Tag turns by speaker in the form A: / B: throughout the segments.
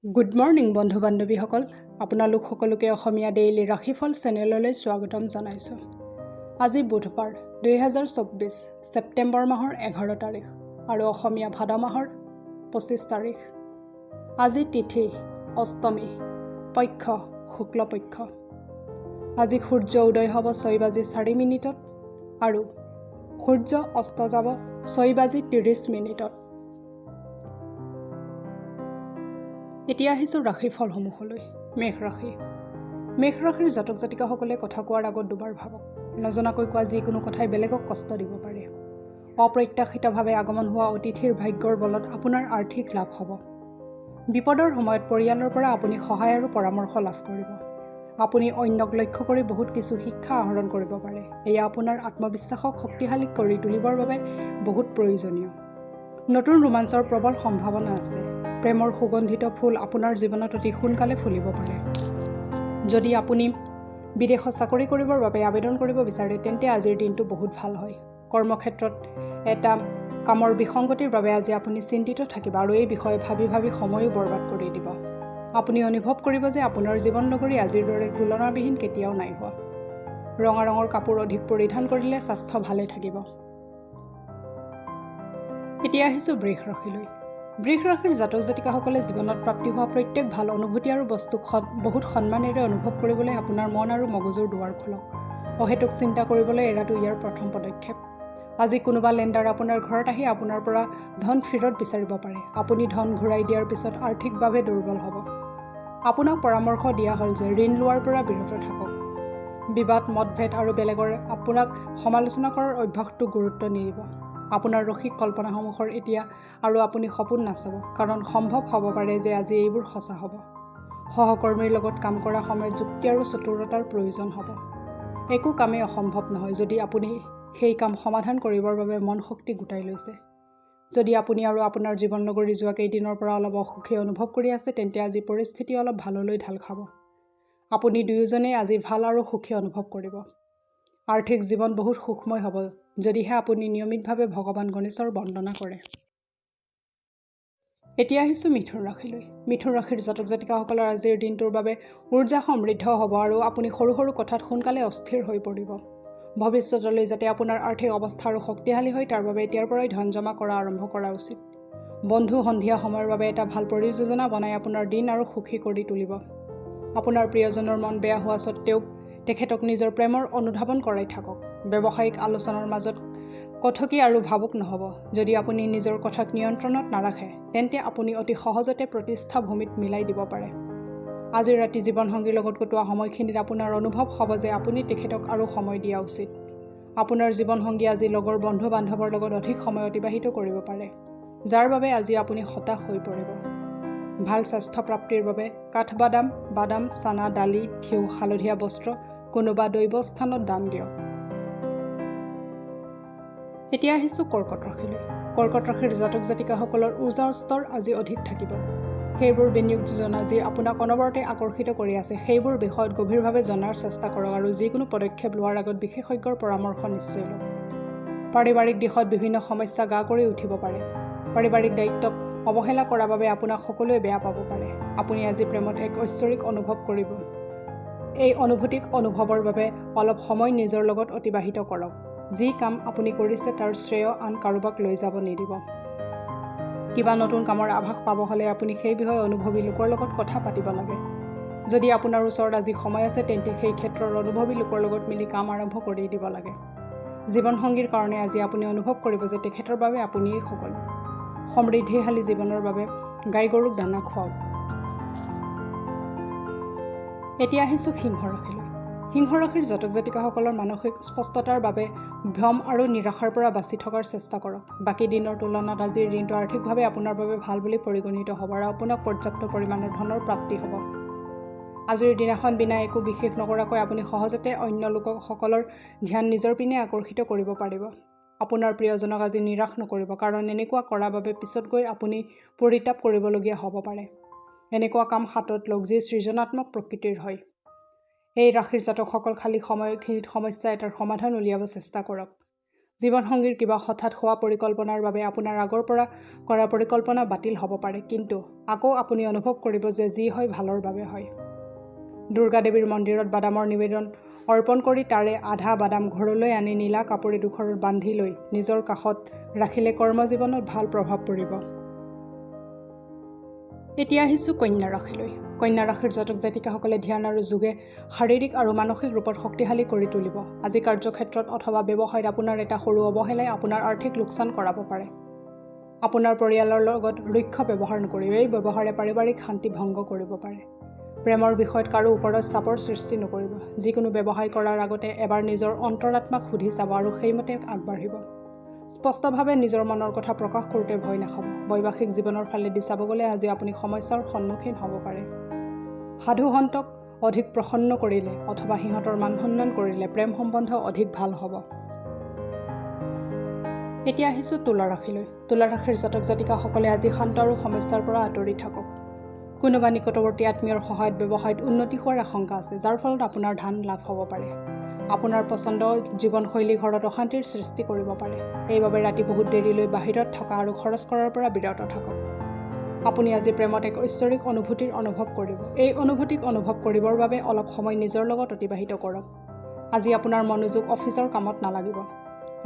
A: Good morning বন্ধু বান্ধৱীসকল, আপোনালোক সকলোকে অসমীয়া ডেইলি ৰাশিফল চেনেললৈ স্বাগতম জনাইছোঁ। আজি বুধবাৰ, 2024 ছেপ্টেম্বৰ মাহৰ 11 তাৰিখ আৰু অসমীয়া ভাদ মাহৰ 25 তাৰিখ। আজি তিথি অষ্টমী, পক্ষ শুক্লপক্ষ। আজি সূৰ্য উদয় হ'ব 6 বাজি 4 মিনিটত আৰু সূৰ্য অস্ত যাব 6 বাজি 30 মিনিটত। এতিয়া আহিছোঁ ৰাশিফলসমূহলৈ। মেষ ৰাশি। মেষ ৰাশিৰ জাতক জাতিকাসকলে কথা কোৱাৰ আগত দুবাৰ ভাবক। নজনাকৈ কোৱা যিকোনো কথাই বেলেগক কষ্ট দিব পাৰে। অপ্ৰত্যাশিতভাৱে আগমন হোৱা অতিথিৰ ভাগ্যৰ বলত আপোনাৰ আৰ্থিক লাভ হ'ব। বিপদৰ সময়ত পৰিয়ালৰ পৰা আপুনি সহায় আৰু পৰামৰ্শ লাভ কৰিব। আপুনি অন্যক লক্ষ্য কৰি বহুত কিছু শিক্ষা আহৰণ কৰিব পাৰে। এয়া আপোনাৰ আত্মবিশ্বাসক শক্তিশালী কৰি তুলিবৰ বাবে বহুত প্ৰয়োজনীয়। নতুন ৰোমাঞ্চৰ প্ৰবল সম্ভাৱনা আছে। প্ৰেমৰ সুগন্ধিত ফুল আপোনাৰ জীৱনত অতি সোনকালে ফুলিব পাৰে। যদি আপুনি বিদেশত চাকৰি কৰিবৰ বাবে আবেদন কৰিব বিচাৰে, তেন্তে আজিৰ দিনটো বহুত ভাল হয়। কৰ্মক্ষেত্ৰত এটা কামৰ বিসংগতিৰ বাবে আজি আপুনি চিন্তিত থাকিব আৰু এই বিষয়ে ভাবি ভাবি সময়ো বৰবাদ কৰি দিব। আপুনি অনুভৱ কৰিব যে আপোনাৰ জীৱন লগৰী আজিৰ দৰে তুলনাবিহীন কেতিয়াও নাই হোৱা। ৰঙা ৰঙৰ কাপোৰ অধিক পৰিধান কৰিলে স্বাস্থ্য ভালে থাকিব। এতিয়া আহিছোঁ বৃষ ৰাশিলৈ। বৃষ ৰাশিৰ জাতক জাতিকাসকলে জীৱনত প্ৰাপ্তি হোৱা প্ৰত্যেক ভাল অনুভূতি আৰু বস্তুক বহুত সন্মানেৰে অনুভৱ কৰিবলৈ আপোনাৰ মন আৰু মগজুৰ দুৱাৰ খোলক। অহেতুক চিন্তা কৰিবলৈ এৰাটো ইয়াৰ প্ৰথম পদক্ষেপ। আজি কোনোবা লেণ্ডাৰ আপোনাৰ ঘৰত আহি আপোনাৰ পৰা ধন ফেৰত বিচাৰিব পাৰে। আপুনি ধন ঘূৰাই দিয়াৰ পিছত আৰ্থিকভাৱে দুৰ্বল হ'ব। আপোনাক পৰামৰ্শ দিয়া হ'ল যে ঋণ লোৱাৰ পৰা বিৰত থাকক। বিবাদ, মতভেদ আৰু বেলেগৰ আপোনাক সমালোচনা কৰাৰ অভ্যাসটো গুৰুত্ব নিদিব। আপোনাৰ ৰসিক কল্পনাসমূহৰ এতিয়া আৰু আপুনি সপোন নাচাব, কাৰণ সম্ভৱ হ'ব পাৰে যে আজি এইবোৰ সঁচা হ'ব। সহকৰ্মীৰ লগত কাম কৰা সময়ত যুক্তি আৰু চতুৰতাৰ প্ৰয়োজন হ'ব। একো কামেই অসম্ভৱ নহয়, যদি আপুনি সেই কাম সমাধান কৰিবৰ বাবে মন শক্তি গোটাই লৈছে। যদি আপুনি আৰু আপোনাৰ জীৱন লগৰী যোৱা কেইদিনৰ পৰা অলপ অসুখী অনুভৱ কৰি আছে, তেন্তে আজি পৰিস্থিতি অলপ ভাললৈ ঢাল খাব। আপুনি দুয়োজনেই আজি ভাল আৰু সুখী অনুভৱ কৰিব। আৰ্থিক জীৱন বহুত সুখময় হ'ব, যদিহে আপুনি নিয়মিতভাৱে ভগৱান গণেশৰ বন্দনা কৰে। এতিয়া আহিছোঁ মিথুন ৰাশিলৈ। মিথুন ৰাশিৰ জাতক জাতিকাসকলৰ আজিৰ দিনটোৰ বাবে উৰ্জা সমৃদ্ধ হ'ব আৰু আপুনি সৰু সৰু কথাত সোনকালে অস্থিৰ হৈ পৰিব। ভৱিষ্যতলৈ যাতে আপোনাৰ আৰ্থিক অৱস্থা আৰু শক্তিশালী হয়, তাৰ বাবে এতিয়াৰ পৰাই ধন জমা কৰা আৰম্ভ কৰা উচিত। বন্ধু সন্ধিয়া সময়ৰ বাবে এটা ভাল পৰিযোজনা বনাই আপোনাৰ দিন আৰু সুখী কৰি তুলিব। আপোনাৰ প্ৰিয়জনৰ মন বেয়া হোৱা স্বত্তেও তেখেতক নিজৰ প্ৰেমৰ অনুধাৱন কৰাই থাকক। ব্যৱসায়িক আলোচনাৰ মাজত কথকী আৰু ভাবুক নহ'ব। যদি আপুনি নিজৰ কথাক নিয়ন্ত্ৰণত নাৰাখে, তেন্তে আপুনি অতি সহজতে প্ৰতিষ্ঠা ভূমিত মিলাই দিব পাৰে। আজি ৰাতি জীৱনসংগীৰ লগত কটোৱা সময়খিনিত আপোনাৰ অনুভৱ হ'ব যে আপুনি তেখেতক আৰু সময় দিয়া উচিত। আপোনাৰ জীৱনসংগী আজি লগৰ বন্ধু বান্ধৱৰ লগত অধিক সময় অতিবাহিত কৰিব পাৰে, যাৰ বাবে আজি আপুনি হতাশ হৈ পৰিব। ভাল স্বাস্থ্য প্ৰাপ্তিৰ বাবে কাঠবাদাম, বাদাম, চানা, দালি, ঘিউ, হালধীয়া বস্ত্ৰ কোনোবা দৈৱস্থানত দান দিয়ক। এতিয়া আহিছোঁ কৰ্কট ৰাশিলৈ। কৰ্কট ৰাশিৰ জাতক জাতিকাসকলৰ উৰ্জাৰ স্তৰ আজি অধিক থাকিব। সেইবোৰ বিনিয়োগ যোজনা যি আপোনাক অনবৰতে আকৰ্ষিত কৰি আছে, সেইবোৰ বিষয়ত গভীৰভাৱে জনাৰ চেষ্টা কৰক আৰু যিকোনো পদক্ষেপ লোৱাৰ আগত বিশেষজ্ঞৰ পৰামৰ্শ নিশ্চয় লওক। পাৰিবাৰিক দিশত বিভিন্ন সমস্যা গা কৰি উঠিব পাৰে। পাৰিবাৰিক দায়িত্বক অৱহেলা কৰাৰ বাবে আপোনাক সকলোৱে বেয়া পাব পাৰে। আপুনি আজি প্ৰেমত এক ঐশ্বৰিক অনুভৱ কৰিব। এই অনুভূতিক অনুভৱৰ বাবে অলপ সময় নিজৰ লগত অতিবাহিত কৰক। যি কাম আপুনি কৰিছে, তাৰ শ্ৰেয় আন কাৰোবাক লৈ যাব নিদিব। কিবা নতুন কামৰ আভাস পাব হ'লে আপুনি সেই বিষয়ে অনুভৱী লোকৰ লগত কথা পাতিব লাগে। যদি আপোনাৰ ওচৰত আজি সময় আছে, তেন্তে সেই ক্ষেত্ৰৰ অনুভৱী লোকৰ লগত মিলি কাম আৰম্ভ কৰি দিব লাগে। জীৱনসংগীৰ কাৰণে আজি আপুনি অনুভৱ কৰিব যে তেখেতৰ বাবে আপুনিয়েই সকলো। সমৃদ্ধিশালী জীৱনৰ বাবে গাই গৰুক দানা খুৱাওক। এতিয়া আহিছোঁ সিংহ ৰাশিলৈ। সিংহ ৰাশিৰ জাতক জাতিকাসকলৰ মানসিক স্পষ্টতাৰ বাবে ভ্ৰম আৰু নিৰাশাৰ পৰা বাচি থকাৰ চেষ্টা কৰক। বাকী দিনৰ তুলনাত আজিৰ দিনটো আৰ্থিকভাৱে আপোনাৰ বাবে ভাল বুলি পৰিগণিত হ'ব আৰু আপোনাক পৰ্যাপ্ত পৰিমাণৰ ধনৰ প্ৰাপ্তি হ'ব। আজিৰ দিনাখন বিনা একো বিশেষ নকৰাকৈ আপুনি সহজতে অন্য লোকসকলৰ ধ্যান নিজৰ পিনে আকৰ্ষিত কৰিব পাৰিব। আপোনাৰ প্ৰিয়জনক আজি নিৰাশ নকৰিব, কাৰণ এনেকুৱা কৰাৰ বাবে পিছত গৈ আপুনি পৰিতাপ কৰিবলগীয়া হ'ব পাৰে। এনেকুৱা কাম হাতত লওক যি সৃজনাত্মক প্ৰকৃতিৰ হয়। এই ৰাশিৰ জাতকসকল খালী সময়খিনিত সমস্যা এটাৰ সমাধান উলিয়াব চেষ্টা কৰক। জীৱনসংগীৰ কিবা হঠাৎ হোৱা পৰিকল্পনাৰ বাবে আপোনাৰ আগৰ পৰা কৰা পৰিকল্পনা বাতিল হ'ব পাৰে, কিন্তু আকৌ আপুনি অনুভৱ কৰিব যে যি হয় ভালৰ বাবে হয়। দুৰ্গা দেৱীৰ মন্দিৰত বাদামৰ নিবেদন অৰ্পণ কৰি তাৰে আধা বাদাম ঘৰলৈ আনি নীলা কাপোৰে ডোখৰত বান্ধি লৈ নিজৰ কাষত ৰাখিলে কৰ্মজীৱনত ভাল প্ৰভাৱ পৰিব। এতিয়া আহিছোঁ কন্যা ৰাশিলৈ। কন্যা ৰাশিৰ জাতক জাতিকাসকলে ধ্যান আৰু যোগে শাৰীৰিক আৰু মানসিক ৰূপত শক্তিশালী কৰি তুলিব। আজি কাৰ্যক্ষেত্ৰত অথবা ব্যৱসায়ত আপোনাৰ এটা সৰু অৱহেলাই আপোনাৰ আৰ্থিক লোকচান কৰাব পাৰে। আপোনাৰ পৰিয়ালৰ লগত ৰুক্ষ ব্যৱহাৰ নকৰিব, এই ব্যৱহাৰে পাৰিবাৰিক শান্তি ভংগ কৰিব পাৰে। প্ৰেমৰ বিষয়ত কাৰো ওপৰত চাপৰ সৃষ্টি নকৰিব। যিকোনো ব্যৱসায় কৰাৰ আগতে এবাৰ নিজৰ অন্তৰাত্মাক সুধি চাব আৰু সেইমতে আগবাঢ়িব। স্পষ্টভাৱে নিজৰ মনৰ কথা প্ৰকাশ কৰোঁতে ভয় নাখাব। বৈবাহিক জীৱনৰ ফালেদি চাব গ'লে আজি আপুনি সমস্যাৰ সন্মুখীন হ'ব পাৰে। সাধু সন্তক অধিক প্ৰসন্ন কৰিলে অথবা সিহঁতৰ মান সন্মান কৰিলে প্ৰেম সম্বন্ধ অধিক ভাল হ'ব। এতিয়া আহিছোঁ তুলা ৰাশিলৈ। তুলা ৰাশিৰ জাতক জাতিকাসকলে আজি শান্ত আৰু সমস্যাৰ পৰা আঁতৰি থাকক। কোনোবা নিকটৱৰ্তী আত্মীয়ৰ সহায়ত ব্যৱসায়ত উন্নতি হোৱাৰ আশংকা আছে, যাৰ ফলত আপোনাৰ ধন লাভ হ'ব পাৰে। আপোনাৰ পচন্দ জীৱনশৈলী ঘৰত অশান্তিৰ সৃষ্টি কৰিব পাৰে। সেইবাবে ৰাতি বহুত দেৰিলৈ বাহিৰত থকা আৰু খৰচ কৰাৰ পৰা বিৰত থাকক। আপুনি আজি প্ৰেমত এক ঐশ্বৰিক অনুভূতিৰ অনুভৱ কৰিব। এই অনুভূতিক অনুভৱ কৰিবৰ বাবে অলপ সময় নিজৰ লগত অতিবাহিত কৰক। আজি আপোনাৰ মনোযোগ অফিচৰ কামত নালাগিব।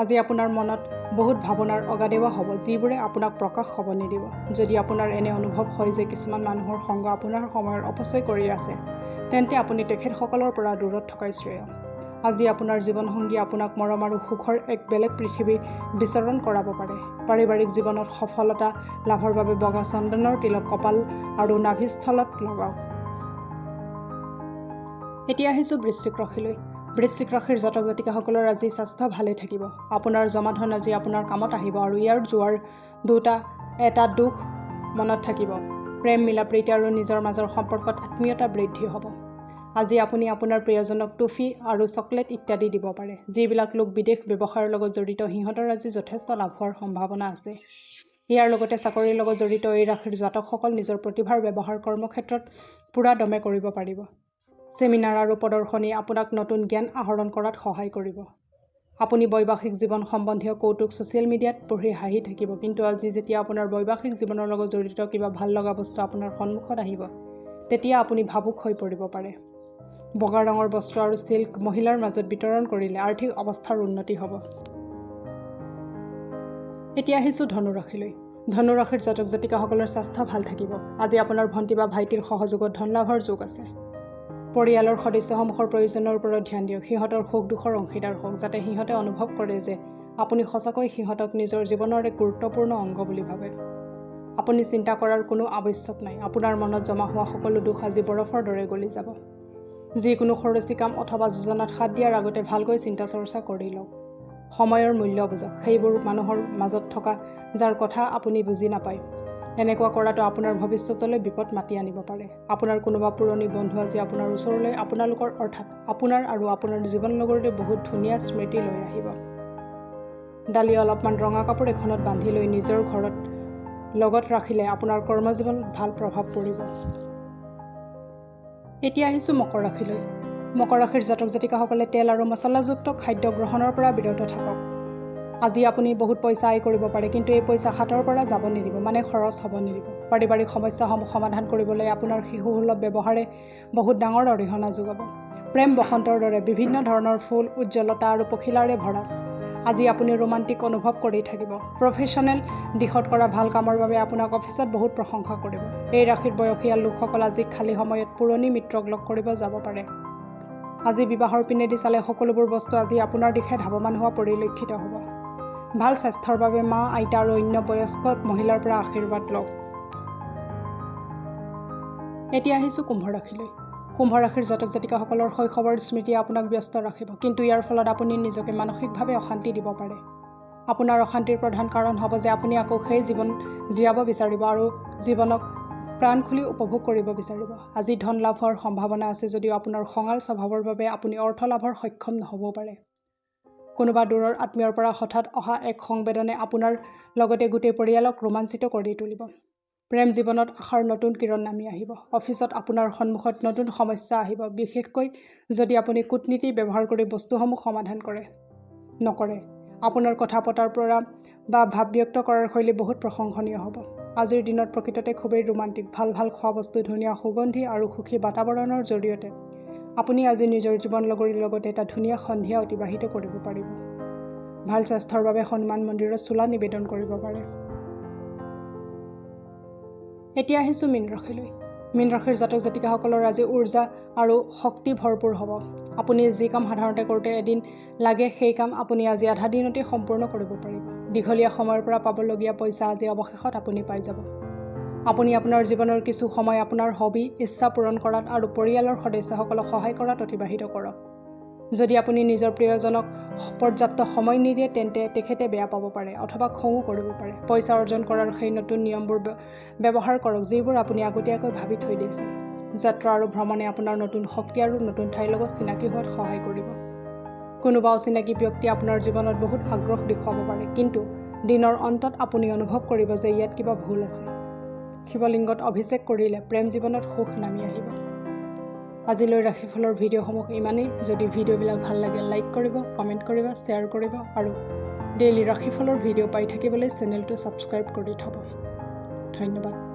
A: আজি আপোনাৰ মনত বহুত ভাৱনাৰ অগাদেৱা হ'ব, যিবোৰে আপোনাক প্ৰকাশ হ'ব নিদিব। যদি আপোনাৰ এনে অনুভৱ হয় যে কিছুমান মানুহৰ সংগ আপোনাৰ সময়ৰ অপচয় কৰি আছে, তেন্তে আপুনি তেখেতসকলৰ পৰা দূৰত থকাই শ্ৰেয়। আজি আপোনাৰ জীৱনসংগী আপোনাক মৰম আৰু সুখৰ এক বেলেগ পৃথিৱী বিচৰণ কৰাব পাৰে। পাৰিবাৰিক জীৱনত সফলতা লাভৰ বাবে বগা চন্দনৰ তিলক কপাল আৰু নাভিস্থলত লগাওক। এতিয়া আহিছোঁ বৃশ্চিক ৰাশিলৈ। বৃশ্চিক ৰাশিৰ জাতক জাতিকাসকলৰ আজি স্বাস্থ্য ভালে থাকিব। আপোনাৰ জমা ধন আজি আপোনাৰ কামত আহিব আৰু ইয়াৰ যোৱাৰ দুটা এটা দুখ মনত থাকিব। প্ৰেম, মিলা প্ৰীতি আৰু নিজৰ মাজৰ সম্পৰ্কত আত্মীয়তা বৃদ্ধি হ'ব। আজি আপুনি আপোনাৰ প্ৰিয়জনক টফি আৰু চকলেট ইত্যাদি দিব পাৰে। যিবিলাক লোক বিদেশ ব্যৱসায়ৰ লগত জড়িত সিহঁতৰ আজি যথেষ্ট লাভ হোৱাৰ সম্ভাৱনা আছে। ইয়াৰ লগতে চাকৰিৰ লগত জড়িত এই ৰাশিৰ জাতকসকল নিজৰ প্ৰতিভাৰ ব্যৱহাৰ কৰ্মক্ষেত্ৰত পূৰা দমে কৰিব পাৰিব। চেমিনাৰ আৰু প্ৰদৰ্শনীয়ে আপোনাক নতুন জ্ঞান আহৰণ কৰাত সহায় কৰিব। আপুনি বৈবাহিক জীৱন সম্বন্ধীয় কৌতুক ছ'চিয়েল মিডিয়াত পঢ়ি হাঁহি থাকিব, কিন্তু আজি যেতিয়া আপোনাৰ বৈবাহিক জীৱনৰ লগত জড়িত কিবা ভাল লগা বস্তু আপোনাৰ সন্মুখত আহিব, তেতিয়া আপুনি ভাবুক হৈ পৰিব পাৰে। বগা ৰঙৰ বস্ত্ৰ আৰু চিল্ক মহিলাৰ মাজত বিতৰণ কৰিলে আৰ্থিক অৱস্থাৰ উন্নতি হ'ব। এতিয়া আহিছোঁ ধনুৰাশিলৈ। ধনুৰাশিৰ জাতক জাতিকাসকলৰ স্বাস্থ্য ভাল থাকিব। আজি আপোনাৰ ভণ্টি বা ভাইটিৰ সহযোগত ধন লাভৰ যোগ আছে। পৰিয়ালৰ সদস্যসমূহৰ প্ৰয়োজনৰ ওপৰত ধ্যান দিয়ক। সিহঁতৰ সুখ দুখৰ অংশীদাৰ হওক, যাতে সিহঁতে অনুভৱ কৰে যে আপুনি সঁচাকৈ সিহঁতক নিজৰ জীৱনৰ এক গুৰুত্বপূৰ্ণ অংগ বুলি ভাবে। আপুনি চিন্তা কৰাৰ কোনো আৱশ্যক নাই। আপোনাৰ মনত জমা হোৱা সকলো দুখ আজি বৰফৰ দৰে গলি যাব। যিকোনো খৰচী কাম অথবা যোজনাত হাত দিয়াৰ আগতে ভালকৈ চিন্তা চৰ্চা কৰি লওক। সময়ৰ মূল্য বুজক। সেইবোৰ মানুহৰ মাজত থকা যাৰ কথা আপুনি বুজি নাপায়, এনেকুৱা কৰাটো আপোনাৰ ভৱিষ্যতলৈ বিপদ মাতি আনিব পাৰে। আপোনাৰ কোনোবা পুৰণি বন্ধু আজি আপোনাৰ ওচৰলৈ আপোনালোকৰ অৰ্থাৎ আপোনাৰ আৰু আপোনাৰ জীৱন লগৰলৈ বহুত ধুনীয়া স্মৃতি লৈ আহিব। দালি অলপমান ৰঙা কাপোৰ এখনত বান্ধি লৈ নিজৰ ঘৰত লগত ৰাখিলে আপোনাৰ কৰ্মজীৱনত ভাল প্ৰভাৱ পৰিব। এতিয়া আহিছোঁ মকৰ ৰাশিলৈ। মকৰ ৰাশিৰ জাতক জাতিকাসকলে তেল আৰু মছলাযুক্ত খাদ্য গ্ৰহণৰ পৰা বিৰত থাকক। আজি আপুনি বহুত পইচা আয় কৰিব পাৰে, কিন্তু এই পইচা হাতৰ পৰা যাব নিদিব, মানে খৰচ হ'ব নিদিব। পাৰিবাৰিক সমস্যাসমূহ সমাধান কৰিবলৈ আপোনাৰ শিশুসুলভ ব্যৱহাৰে বহুত ডাঙৰ অৰিহণা যোগাব। প্ৰেম বসন্তৰ দৰে বিভিন্ন ধৰণৰ ফুল, উজ্জ্বলতা আৰু পখিলাৰে ভৰা আজি আপুনি ৰোমান্টিক অনুভৱ কৰি থাকিব। প্ৰফেশ্যনেল দিশত কৰা ভাল কামৰ বাবে আপোনাক অফিচত বহুত প্ৰশংসা কৰিব। এই ৰাশিৰ বয়সীয়াল লোকসকল আজি খালী সময়ত পুৰণি মিত্ৰক লগ কৰিব যাব পাৰে। আজি বিবাহৰ পিনেদি চালে সকলোবোৰ বস্তু আজি আপোনাৰ দিশে ধাৱমান হোৱা পৰিলক্ষিত হ'ব। ভাল স্বাস্থ্যৰ বাবে মা, আইতা আৰু অন্য বয়স্ক মহিলাৰ পৰা আশীৰ্বাদ লওক। এতিয়া আহিছোঁ কুম্ভ ৰাশিলৈ। কুম্ভ ৰাশিৰ জাতক জাতিকাসকলৰ শৈশৱৰ স্মৃতিয়ে আপোনাক ব্যস্ত ৰাখিব, কিন্তু ইয়াৰ ফলত আপুনি নিজকে মানসিকভাৱে অশান্তি দিব পাৰে। আপোনাৰ অশান্তিৰ প্ৰধান কাৰণ হ'ব যে আপুনি আকৌ সেই জীৱন জীয়াব বিচাৰিব আৰু জীৱনক প্ৰাণ খুলি উপভোগ কৰিব বিচাৰিব। আজি ধন লাভ হোৱাৰ সম্ভাৱনা আছে যদিও আপোনাৰ খঙাল স্বভাৱৰ বাবে আপুনি অৰ্থ লাভৰ সক্ষম নহ'বও পাৰে। কোনোবা দূৰৰ আত্মীয়ৰ পৰা হঠাৎ অহা এক সংবেদনে আপোনাৰ লগতে গোটেই পৰিয়ালক ৰোমাঞ্চিত কৰি তুলিব। প্ৰেম জীৱনত আশাৰ নতুন কিৰণ নামি আহিব। অফিচত আপোনাৰ সন্মুখত নতুন সমস্যা আহিব, বিশেষকৈ যদি আপুনি কূটনীতি ব্যৱহাৰ কৰি বস্তুসমূহ সমাধান নকৰে। আপোনাৰ কথা পতাৰ পৰা বা ভাৱ ব্যক্ত কৰাৰ শৈলী বহুত প্ৰশংসনীয় হ'ব। আজিৰ দিনত প্ৰকৃততে খুবেই ৰোমান্টিক। ভাল ভাল খোৱা বস্তু, ধুনীয়া সুগন্ধি আৰু সুখী বাতাবৰণৰ জৰিয়তে আপুনি আজি নিজৰ জীৱন লগৰীৰ লগত এটা ধুনীয়া সন্ধিয়া অতিবাহিত কৰিব পাৰিব। ভাল স্বাস্থ্যৰ বাবে হনুমান মন্দিৰত চোলা নিবেদন কৰিব পাৰে। এতিয়া আহিছোঁ মীন ৰাশিলৈ। মীন ৰাশিৰ জাতক জাতিকাসকলৰ আজি উৰ্জা আৰু শক্তি ভৰপূৰ হ'ব। আপুনি যি কাম সাধাৰণতে কৰোঁতে এদিন লাগে, সেই কাম আপুনি আজি আধা দিনতেই সম্পূৰ্ণ কৰিব পাৰিব। দীঘলীয়া সময়ৰ পৰা পাবলগীয়া পইচা আজি অৱশেষত আপুনি পাই যাব। আপুনি আপোনাৰ জীৱনৰ কিছু সময় আপোনাৰ হবি, ইচ্ছা পূৰণ কৰাত আৰু পৰিয়ালৰ সদস্যসকলক সহায় কৰাত অতিবাহিত কৰক। যদি আপুনি নিজৰ প্ৰিয়জনক পৰ্যাপ্ত সময় নিদিয়ে, তেন্তে তেখেতে বেয়া পাব পাৰে অথবা খঙো কৰিব পাৰে। পইচা অৰ্জন কৰাৰ সেই নতুন নিয়মবোৰ ব্যৱহাৰ কৰক, যিবোৰ আপুনি আগতীয়াকৈ ভাবি থৈ দিছে। যাত্ৰা আৰু ভ্ৰমণে আপোনাৰ নতুন শক্তি আৰু নতুন ঠাইৰ লগত চিনাকি হোৱাত সহায় কৰিব। কোনোবা অচিনাকি ব্যক্তিয়ে আপোনাৰ জীৱনত বহুত আগ্ৰহ দেখুৱাব পাৰে, কিন্তু দিনৰ অন্তত আপুনি অনুভৱ কৰিব যে ইয়াত কিবা ভুল আছে। শিৱলিংগত অভিষেক কৰিলে প্ৰেম জীৱনত সুখ নামি আহিব। আজিলৈ ৰাশিফলৰ ভিডিঅ'সমূহ ইমানেই। যদি ভিডিঅ'বিলাক ভাল লাগে, লাইক কৰিব, কমেণ্ট কৰিব, শ্বেয়াৰ কৰিব আৰু ডেইলি ৰাশিফলৰ ভিডিঅ' পাই থাকিবলৈ চেনেলটো ছাবস্ক্ৰাইব কৰি থ'ব। ধন্যবাদ।